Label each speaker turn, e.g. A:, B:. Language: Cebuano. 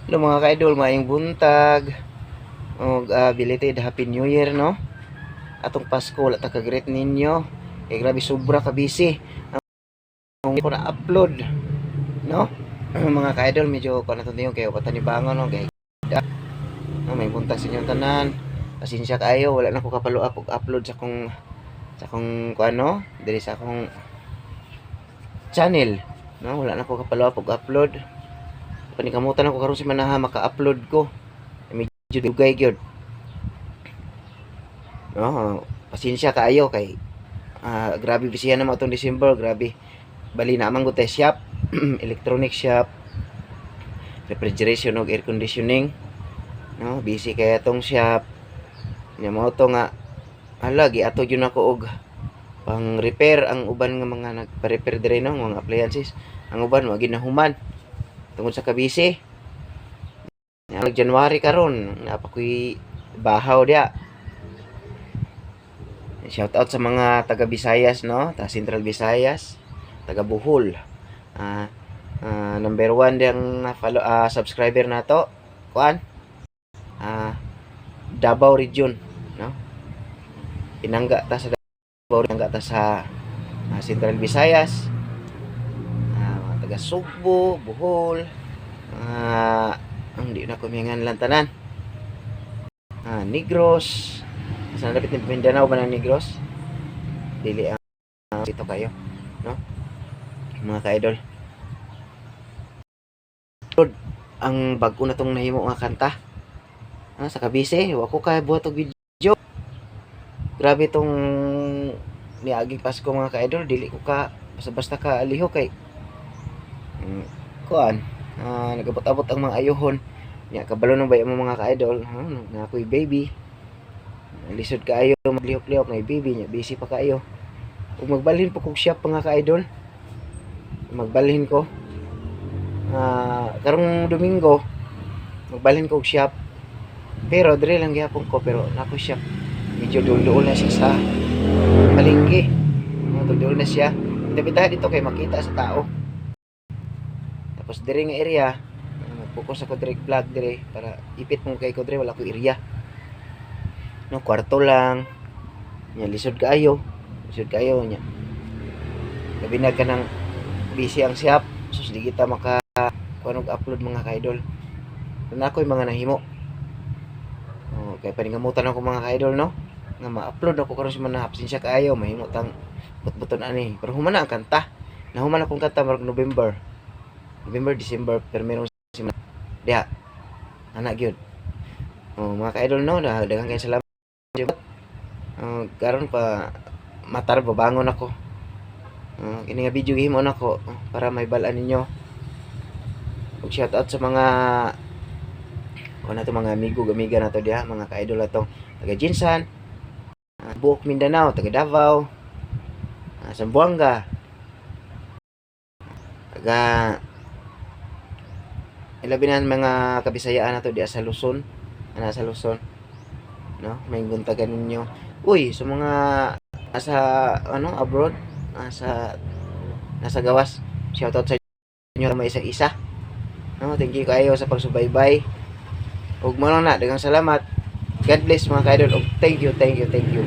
A: Hello, mga ka-idol, maayong buntag. Og belated Happy New Year, no? Atong Pasko wala ta ka-greet ninyo. Kay grabe, sobra ka busy. Ang ko na upload, no? Mga ka-idol, medyo ko na to kay pata ni bangon, no, kay no, may buntag sa inyong tanan. Pasensya kaayo, wala na ko ka-follow up og upload sa akong kuano, diri sa akong channel, no? Wala na ko ka-follow up og upload. Panikamutan ako karon si Manaha maka-upload ko. Medyo dugay gyud. No, pasensya kaayo kay grabe bisihan na mo atong December, grabe. Bali na man gud tay shop, electronic shop, refrigeration ug air conditioning. No, busy kaya tong shop. Nya mao to nga hala, giato gyud nako og pang repair ang uban nga mga nagpa-repair dire, no, mga appliances. Ang uban wa ginahuman tungod sa kabisi. Nag January karon, naa pa ko'y bahaw diya. Shout out sa mga taga Visayas, no, taga Central Visayas, taga Bohol. Number one diyang follow, subscriber nato. Kuan? Davao Region, no? Pinangga ta sa Davao, pinangga ta sa Central Visayas. Mga taga Sugbo, Bohol, ang di na kumingan lang tanan. Negros. Sa napit ni Mindanao ba ng Negros? Dili ang dito kayo, no? Mga ka-idol. Ang bag-o na tong nahimo nga kanta. Sa kabise, wa ko kay buhat og video. Grabe tong niaging Pasko, mga ka-idol, dili ko ka basta-basta ka aliho kay kuan, nagabot-abot ang mga ayuhon. Nya kabalo nang ba mo, mga ka-idol, ha, na ako'y baby. Lisod kaayo maglihok-lihok na baby nya, busy pa kaayo. Ug magbalhin po kog shop, mga ka-idol. Magbalhin ko. Karong Domingo magbalhin ko og shop. Pero dire lang gihapon ko, pero nako shop medyo dul-duol na siya sa palengke. Dul-duol na siya. Pita dito kay makita sa tao. Tapos dire nga area, mag-focus ako dire, vlog dire para ipit mo kay ko dire, wala ko area. No, kwarto lang. Nya lisod kaayo. Lisod kaayo nya. Labi na kanang busy ang shop. Sus, di kita maka kuan og upload, mga ka-idol. Na ako'y mga nahimo. Oh, kay paningamutan ako, mga ka-idol, no, nga ma-upload ako karon si manahap. Pasensya kaayo, mahimo tang butbuton ani. Pero human na ang kanta. Nahuman akong kanta marag November. November, December, pero merong si diha. Ana gyud. Oh, mga ka-idol, no, daghan kay salamat. Karon pa matar babangon ako. Kini nga video gihimo nako para may balaan ninyo. Ug shout out sa mga kuan nato, mga amigo amiga nato diha, mga ka-idol atong taga GenSan, buok Mindanao, taga Davao, Zamboanga, taga ilabi na mga kabisayaan nato diha sa Luzon, ana sa Luzon, no, may buntagan ninyo. Uy, sa mga nasa ano, abroad, nasa gawas, shout out sa inyo may isa-isa. No, thank you kayo sa pagsubaybay. Ug mo lang na, daghang salamat. God bless, mga ka-idol. Ug thank you, thank you, thank you.